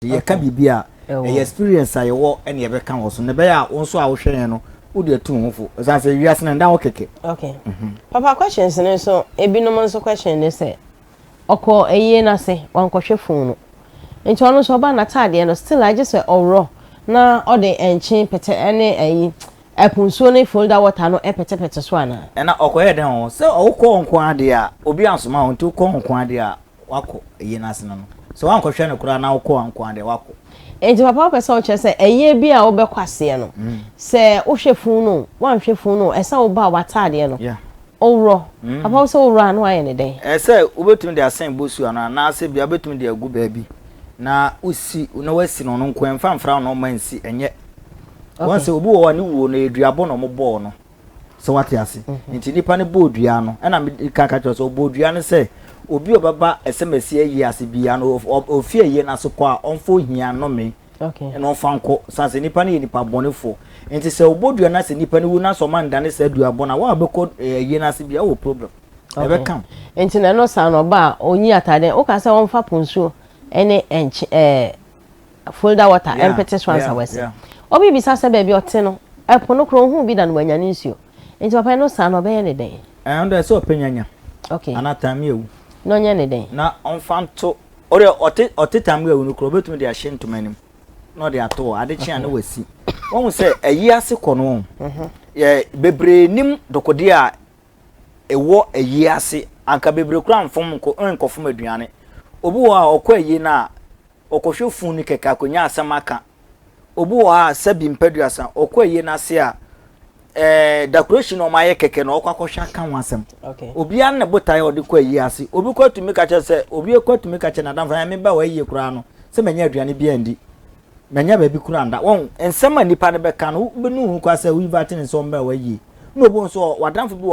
Yɛka biribi a, ɛyɛ experience a yɛwɔ ɛna yɛbɛka wɔ so na ɛbɛyɛ a wo nso a wohwɛ yɛn no, wode atu wo ho fo, ɛsiane sɛ wiase no nda hɔ kɛkɛ. Okay. Papa, questions no nso, ebinom nso question ne sɛ ɔkɔ ayie n'ase, wankɔhwɛ phone no, nti ɔno nso ɔba n'ataadeɛ no still agye sɛ ɔworɔ na ɔde nkyen pɛtɛ ɛne ɛyi ɛpo nsuo ne folda water no ɛpɛtɛpɛtɛ so anaa? Ɛna ɔkɔyɛ dɛn wɔ sɛ ɔwokɔ nko adeɛ a obi ansoma wo, nti wokɔ nko adeɛ a wakɔ ayie n'ase no, sɛ wankɔhwɛ no koraa na wokɔ nko adeɛ wakɔ. Nti papa, wopɛ sɛ wokyerɛ sɛ ɛyɛ bi a wobɛkɔ aseɛ no, sɛ wohwɛ funu no, woanhwɛ funu no, ɛsɛ woba a w'ataadeɛ no ɔworɔ. Papa, wo sɛ worɔ a na wayɛ ne dɛn? Ɛsɛ wobɛtumi de asɛn bosu ano anaasɛ bia wobɛtumi de agu baabi na wosi na wasi no, ɔno nko ɛmfa mfra no, ɔma nsi ɛnyɛ wɔn sɛ obi wɔ hɔ a ne wuo no yɛ duabɔ na ɔmo bɔɔ no, sɛ wate ase. Nti nipa no bɔɔ dua no, ɛna mi ka kyerɛ sɛ ɔbɔɔ dua no sɛ obi a ɔbɛba ɛsɛmɛsi ayi ase bia no, ofi ayie n'ase kɔ a, ɔmfa ohia nnome ɛna ɔmfa nkɔ san sɛ nipa no yɛ nipa bɔnefoɔ. Nti sɛ ɔbɔ dua no sɛ nipa no wu na sɛ ɔma ndane sɛ duabɔ no a, wɔn a bɛkɔ ayie n'ase bia wɔ problem ɛbɛka wo. Nti na ɛno saa no, ɔba a ɔnyi ataadeɛ, woka sɛ ɔmfa po nsuo ɛne nkye folda water ɛmpete so ansa wasi. Obi bisa sɛ baabi ɔte no, ɛpo no koro ohun bi da no wanya ne nsuo, nti papa, ɛno saa no ɔbɛyɛ ne dɛn? Ɛno deɛ, sɛ ɔpɛ nyanya anaa taame ewu. Na ɔnyɛ ne dɛn? Na ɔmfa nto ɔde ɔte taame ewu no koro, ɔbɛtumi de ahyɛ ntoma anim na ɔde ato hɔ ade kye a na wasi. Wɔn sɛ ɛyi ase kɔ no, yɛ bebree nim dokodeɛ a ɛwɔ ɛyi ase, anka bebree kora nfom nkɔ nkɔfom aduane. Obi wɔ hɔ a ɔkɔ ayi no a, ɔkɔhwɛ funu no kɛkɛ akɔnya asɛm aka. Obi wɔ hɔ a, sɛbi mpadua, ɔkɔ ayi n'ase a, decoration na ɔmo ayɛ kɛkɛ na ɔkɔ akɔhwɛ aka ho asɛm. Obiara ne botaeɛ a ɔde kɔ ayi ase. Obi kɔ atumi ka kyerɛ sɛ, obi kɔ atumi ka kyerɛ n'adamfo ɛmi ba wɔ ayie koraa no sɛ manya aduane bi andi, manya baabi koraa nda. Wɔn nsɛm a nipa no bɛka no, wobɛnu ho kɔ sɛ woyi ba te ne sɛ ɔmbɛ wɔ ayie na obi nso wadamfo bi wɔ.